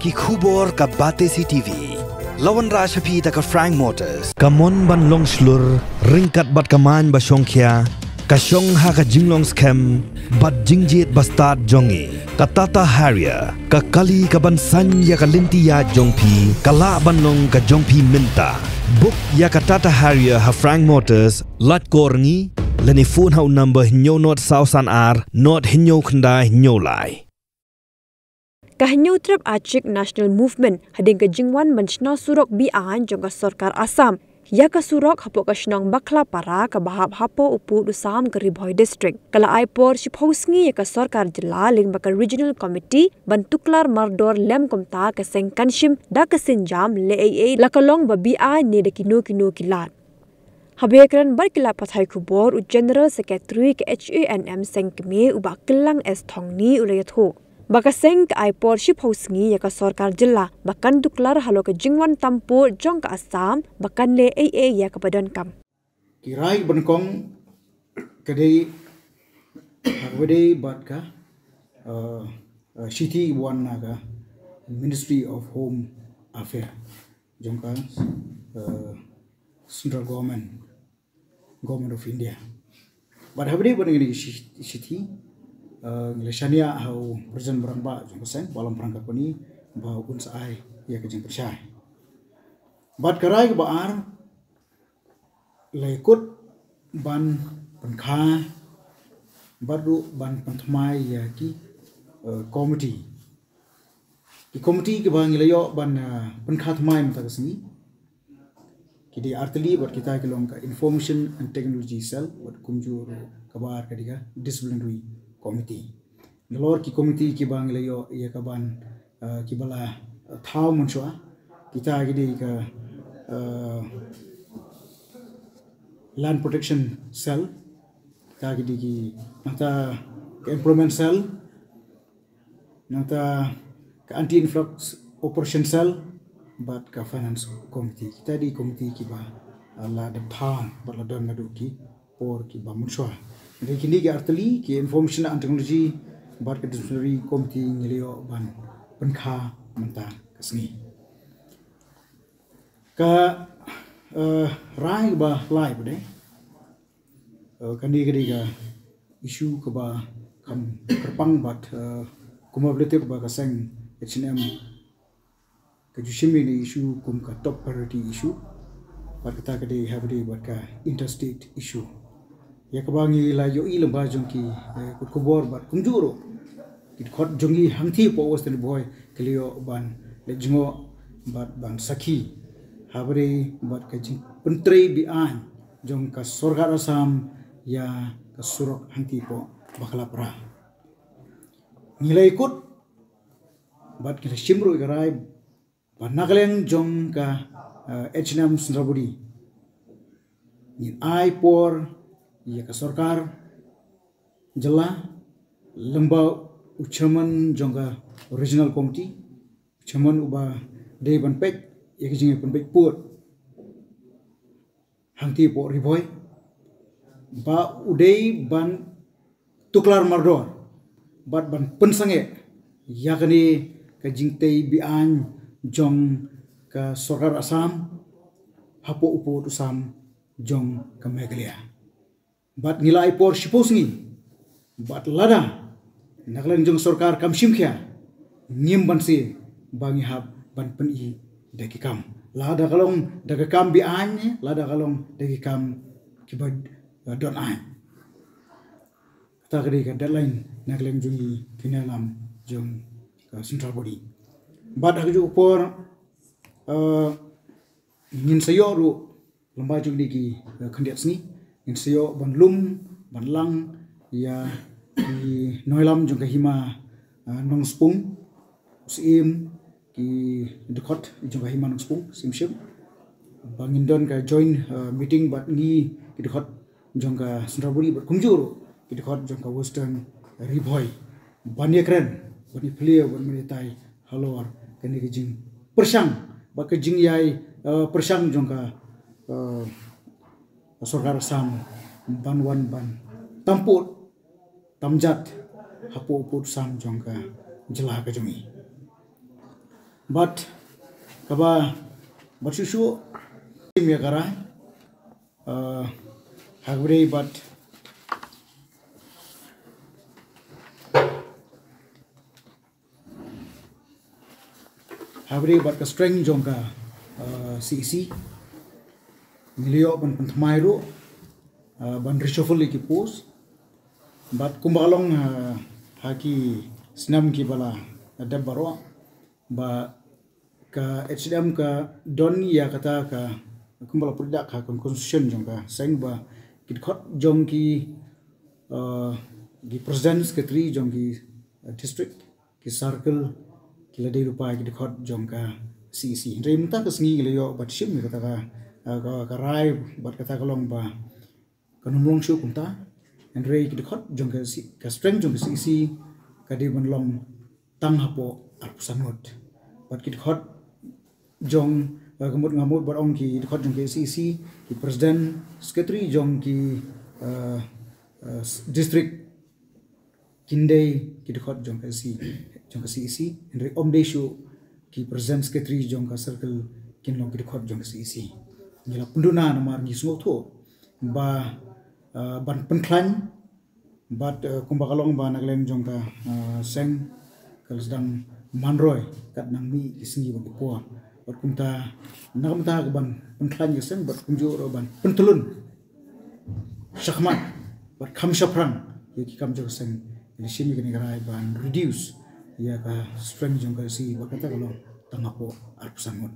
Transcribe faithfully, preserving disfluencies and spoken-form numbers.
Ki khubor ka Batesi T V. La wanrah sha phi da ka Frank Motors. Ka mon ban long shlur, ryngkat bad ka main ba shongkhia, ka shong ha ka jinglong skhem bad jingjied ba stad jong ngi. Ka Tata Harrier, ka kali ka ban saiñ ïa ka lynti ïaid jong phi, ka lah ban long ka jong phi mynta. Book ïa ka Tata Harrier ha Frank Motors, lait call ngi, lane phone ha u number hynñiew nod saw san ar, nod hynñiew khyndai hynñiew lai. Ka Hynñiewtrep Aichik National Movement, hadien ka jingwan ban shna surok be-aiñ jong ka sorkar Assam ïa ka surok hapoh ka shnong Bakhlapara kaba hap hapoh u pud u sam ka Ri Bhoi District, ka la ai por shiphew sngi ïa ka sorkar jylla lyngba ka Regional Committee ban tuklar mardor lem kumta ka seng kan shim da ka sienjam leh ei ei la ka long ba be-aiñ ne da kino kino ki lad. Haba ïakren bad ki lad pathai khubor, u General Secretary ka H A N M seng kmie, u Bah Kyllang S Thongni, u la ïathuh ba ka seng ka ai por shiphew sngi ïa ka sorkar jylla ba kan tuklar halor ka jingwan tam pud jong ka Assam ba kan leh ei ei ïa kaba donkam. Ki rai ba nyngkong ka dei, ka dei bad ka, uh, uh, shithi wan na ka Ministry of Home Affairs jong ka, uh, Central Government, Government of India. Bad haba dei bad ngi shi-, shithi, uh, ngi la shaniah ha u President ba rangbah jong ka seng, Bah Lamprang Karbani, ba un sa ai ïa ka jingpynshai. Bad ka rai kaba ar, la ïakut ban pynkha bad ruh ban pynthymmai ïa ki, uh, committee. Ki committee kiba ngi la ïoh ban, uh, pynkha thymmai mynta ka sngi ki dei artylli bad kita ki long ka Information and Technology Cell bad kumjuh ruh kaba ar ka dei ka Disciplinary Committee. Nalor ki committee kiba ngi la ïoh ïa ka ban, uh, kiba la, uh, thaw mynshuwa, kita ki dei ka, uh, Land Protection Cell, kita ki dei ki, nangta ka Employment Cell, nangta ka Anti Influx Operation Cell bad ka Finance Committee. Kita dei committee kiba, uh, la dep thaw bad la don naduh ki por kiba mynshuwa. Dei kine ki artylli, ki Information and Technology bad ka Disciplinary Committee ngi la ïoh ban pynkha mynta ka sngi. Ka, uh, rai ba lai ba dei, uh, kane ka dei ka issue kaba kham kyrpang bad, uh, kumba phi la tip ba ka seng H A N M ka ju shim ïa kane ka issue kum ka top priority issue. Bad kata ka dei haba dei bad ka interstate issue ïa kaba ngi la ïohi lyngba jong ki, eh, kot khubor bad kumjuh ruh ki dkhot jong ngi hangtei hapoh Western Ri Bhoi ki la ïoh ban leit jngoh bad ban sakhi haba dei bad ka jingpyntrei be-aiñ jong ka sorkar Assam ïa ka surok hangtei hapoh Bakhlapara. Ngi la ïakut bad ngi la shim ruh ïa ka rai ba na ka liang jong ka, eh, H A N M Central Body ngin ai por ïa ka sorkar jylla lyngba u chairman jong ka Regional Committee, u chairman uba dei ban peit ïa ka jingpynpeit pud hangtei hapoh Ri Bhoi, ba u dei ban tuklar mardor bad ban pynsangeh ïa kane ka jingtei be-aiñ jong ka sorkar Assam hapoh u pud u sam jong ka Meghalaya. Bad ngi la ai por shiphew sngi bad lada na ka liang jong sorkar kam shim khia, ngim banse ba ngi hap ban pyni da ki kam, lada ka long da ka kam be-aiñ, lada ka long da ki kam kiba, eh, don aiñ. Kata ka dei ka deadline na ka liang jong ngi ki nongïalam jong ka Central Body. Bad ha kajuh ka por, eh, ngin sa ïoh ruh lyngba jong kine ki, eh, khyndiat sngi ngin sa ïoh ban lum ban lang ïa ki nongïalam jong ka hima, eh, Nongspung, u Syiem, ki dkhot jong ka hima Nongspung, Syiemship, ba ngin don ka joint, eh, meeting bad ngi ki dkhot jong ka Central Body bad kumjuh ruh ki dkhot jong ka Western Ri Bhoi ban ïakren, ban ïaphylliew, ban ïatai halor kane ka jingpyrshang bad ka jingïai, eh, pyrshang jong ka, eh, sorkar Assam ban wan ban tam pud tam jat hapoh u pud u sam jong ka jylla ka jong ngi. Bad kaba bad shuh shuh, ïa ka rai, uh, ha kaba ïadei bad ha kaba ïadei bad ka strength jong ka, uh, C E C, ngi la ïoh ban pynthymmai ruh, uh, ban reshuffle ïa ki post. Bad kumba ka long, uh, ha ki snem kiba la dep baroh, ba ka H A D M ka don ïa kata ka, kumba la put dak ha ka constitution jong ka seng, ba ki dkhot jong ki, uh, ki president secretary jong ki, uh, district, ki circle, ki la dei lypa ki dkhot jong ka C E C. Hynrei mynta ka sngi ngi la ïoh bad shim ïa kata ka, uh, ka, ka rai bad kata ka long ba kan ym long shuh kumta. Hynrei ki dkhot jong ka C-, ka strength jong ka C E C ka dei ban long tang hapoh arphew san ngut. Bad ki dkhot jong, uh, ka mut nga mut bad ong ki dkhot jong ka C E C, ki president secretary jong ki, uh, uh, s-, district, kin dei ki dkhot jong ka C-, jong ka C E C, hynrei ym dei shuh ki president secretary jong ka circle kin long ki dkhot jong ka C E C. Ngi la pynduna namar ngi sngewthuh ba, uh, ban pynkhlaiñ bad, uh, kumba ka long ba na ka liang jong ka, uh, seng ka la sdang manroi kat nang mih ki sngi bad ki por. Bad kumta, na ka bynta ka ban pynkhlaiñ ka seng bad kumjuh ruh ban pyntlun shakhmat bad kham shaphrang ïa ki kam jong ka seng, ngi la shim ïa kane ka rai ban reduce ïa ka strength jong ka C E C bad kata ka long tang hapoh arphew san ngut.